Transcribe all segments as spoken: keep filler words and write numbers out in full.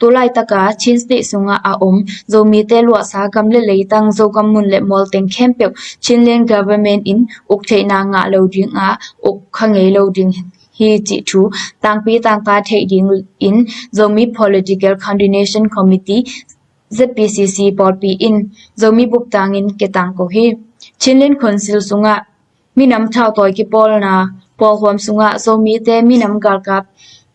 Tulaitaka Chin State sungah a om Zomite luahsa gam le leitang, Zogam mun le mual teng khempeuh Chinland Government in uk theihna ngah lo dingah uk kha ngei lo ding hi cih thu tangpi tangta theih dingin Zomi Political Coordination Committee, Z P C C pawlpi in Zomi buptangin kitangko hi. Chinland Council sungah minam thautawi kipawlna pawlhuam sungah Zomite minam galkap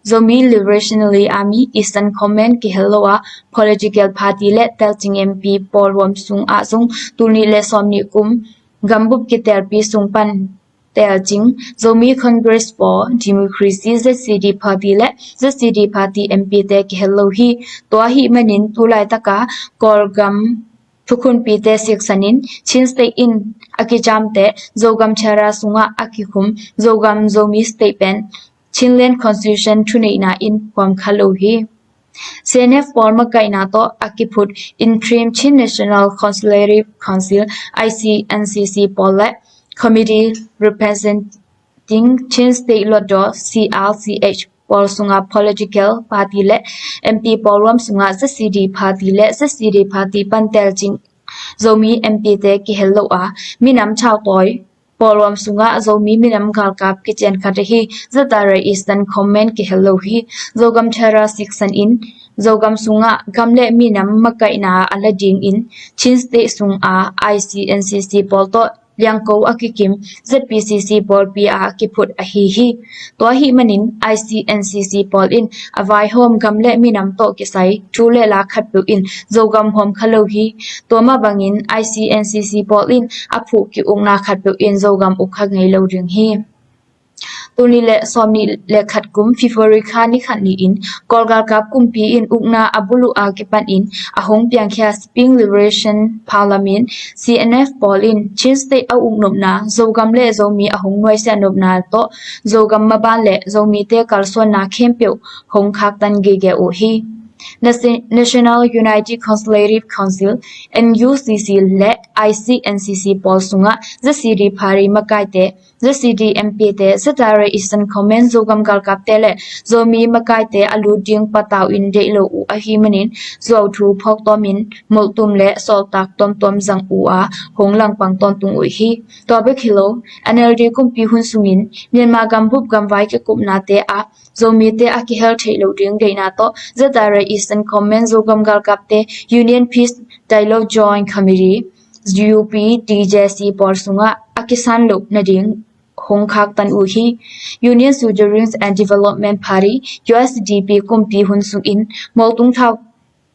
Zomi Revolutionary Army Eastern Command kihel lo a, political party le telcing M P pawlhuam sungah zong tul nih le sawm nih kum gambup kitelpi sung pan telcing Zomi Congress for Democracy, Z C D Party le Z C D Party M P te kihel lo hi. Tua ahih manin tulaitaka Kawlgam thukhunpite siksanin Chin State in a kicamteh Zogam Charter sungah a kikhum Zogam Zomi State pen Chinland Constitution thuneihna in huam kha lo hi. C N F pawl makaihna tawh a kiphut Interim Chin National Consultative Council, I C N C C pawl le Committee Representing Chin State Hluttaw, C R C H pawl sungah political party le M P pawlhuam sungah Z C D Party le Z C D Party pan telcing Zomi M P te kihel lo a, minam thautawi pawlhuam sungah Zomi minam galkap kician khat ahi Z R A Eastern Command kihel lo hi. Zogam Charter siksan in Zogam sungah gam le minam makaihna a la dingin Chin State sungah I C N C C pawl tawh liangko a kikim Z P C C pawlpi a kiphut ahi hi. Tua ahih manin I C N C C pawl in a vaihawm gam le minam tawh kisai thu le la khatpeuh in Zogam huam kha lo hi. Tua mah bangin I C N C C pawl in a phuh ki-ukna khatpeuh in Zogam uk kha ngei lo ding hi. Tul nih le sawm nih le khat kum February kha ni khat ni-in Kawl galkap kumpi in ukna a buluh a kipanin a hong piangkhia Spring Liberation Parliament, C N F pawl in Chin State a uk nopna, Zogam le Zomi a hong nuaisiah nopna tawh Zogam maban le Zomite kalsuanna khempeuh hong khaktan gige uh hi. Nation- National Unity Consultative Council, N U C C le I C N C C pawl sungah Z C D Party makaite, Z C D M P te, Z R A Eastern Command Zogam galkapte le Zomi makaite a lut ding patau in deih lo uh ahih manin zuau thu phawk tawmin molhtum le sawltak tuamtuam zang uh a hong langpang tawntung uh hi. Tua bek hi lo, N L D kumpi hun sungin Myanmar gambup gamvai kikupnate ah Zomite a kihel theih loh ding deihna tawh Z R A Eastern Command Zogam galkapte Union Peace Dialogue Joint Committee, U P D J C pawl sungah a kisan loh nading hong khaktan uh hi. Union Sojourner and Development Party, U S D P kumpi hun sungin molhtum thau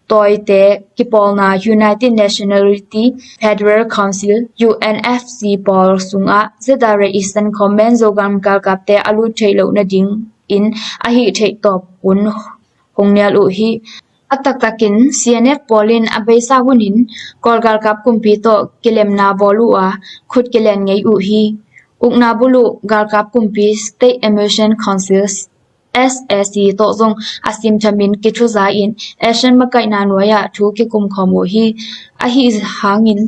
tawite kipawlna United Nationality Federal Council, U N F C pawl sungah Z R A Eastern Command Zogam galkapte a lut theih loh nadingin a hih theih tawp hun hong nial uh hi. A taktakin C N F pawl in a beisa hunin Kawl galkap kumpi tawh kilemna bawl uh a, khut kilen ngei uh hi. Ukna buluh galkap kumpi State Emergency Council, S A C tawh zong a simthamin kithuza in Asian makaihna nuai-ah thu kikumkhawm uh hi. Ahi hangin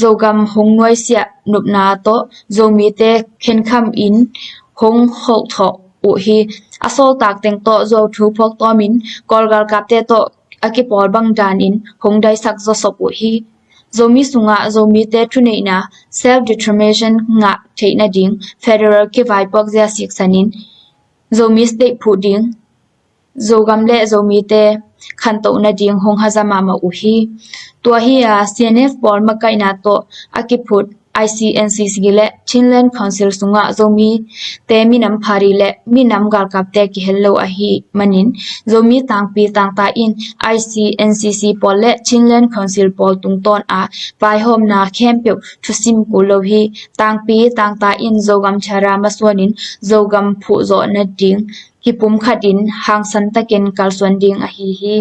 Zogam hong nuaisiah nopna tawh Zomite khenkhamin hong holhthawh uh hi. A sawltak teng tawh zuau thu phawk tawmin Kawl galkapte tawh a kipawl bang danin hong daisak zawsop uh hi. Zomi sungah Zomite thuneihna, self-determination ngah theih nading federal kivaipuak zia siksanin Zomi State phuh ding, Zogam le Zomite khantoh nading hong haza mahmah uh hi. Tua hi a, C N F pawl makaihna tawh a kiphut I C N C C le Chinland Council sungah Zomite minam party le minam galkapte kihel lo ahih manin Zomi tangpi tangta in I C N C C pawl le Chinland Council pawl tungtawn ah vaihawmna khempeuh thusim kul lo hi. Tangpi tangta in Zogam Charter masuanin Zogam phuhzawh nading kipumkhatin hangsan takin kalsuan ding ahi hi.